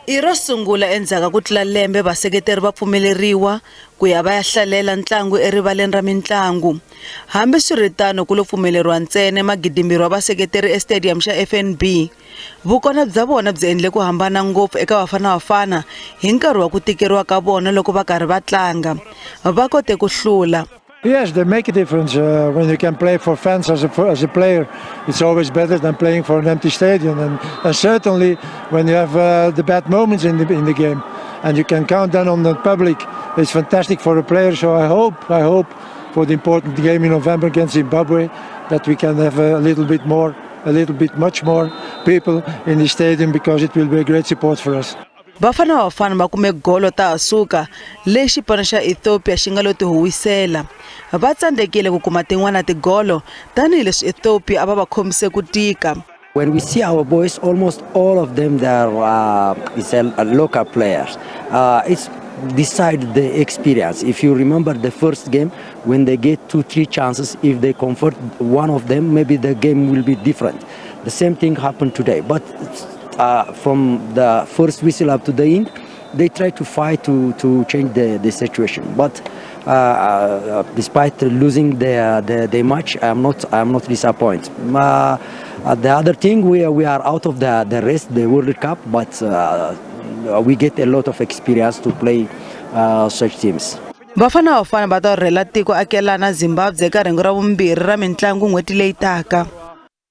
I ro sungula endzhaku ka ku tlula lembe vaseketeri va pfumeleriwa ku ya va ya hlalela ntlangu erivaleni ra mintlangu. Hambiswiritano ku lo pfumeleriwa ntsena magidimbirhi wa vaseketeri eStadium xa FNB. Vukona bya vona byi endle ku hambana ngopfu eka Bafana Bafana hi nkarhi wa ku tikeriwa ka vona loko va karhi va tlanga. Va kote ku hlula. Yes, they make a difference. When you can play for fans as a player, it's always better than playing for an empty stadium. And certainly when you have the bad moments in the game and you can count then on the public, it's fantastic for a player. So I hope for the important game in November against Zimbabwe that we can have a little bit more, a little bit much more people in the stadium, because it will be a great support for us. Bafana Bafana va kume golo ta ha suka leyi xipano xa Ethiopia xi nga lo tihuwisela. Va tsandzekile ku kuma tin'wana tigolo tanihileswi Ethiopia a va va khomise ku tika. When we see our boys, almost all of them, they are is a local players. It's decide the experience. If you remember the first game, when they get two, three chances, if they convert one of them, maybe the game will be different. The same thing happened today. But from the first whistle up to the end, they try to fight to change the situation. But despite losing the match, I'm not disappointed. The other thing, we are out of the race, the World Cup, but we get a lot of experience to play such teams. Bafana Bafana va ta rhurhela tiko akelana Zimbabwe eka rhengu ra vumbirhi ra mintlangu n'hweti leyi taka.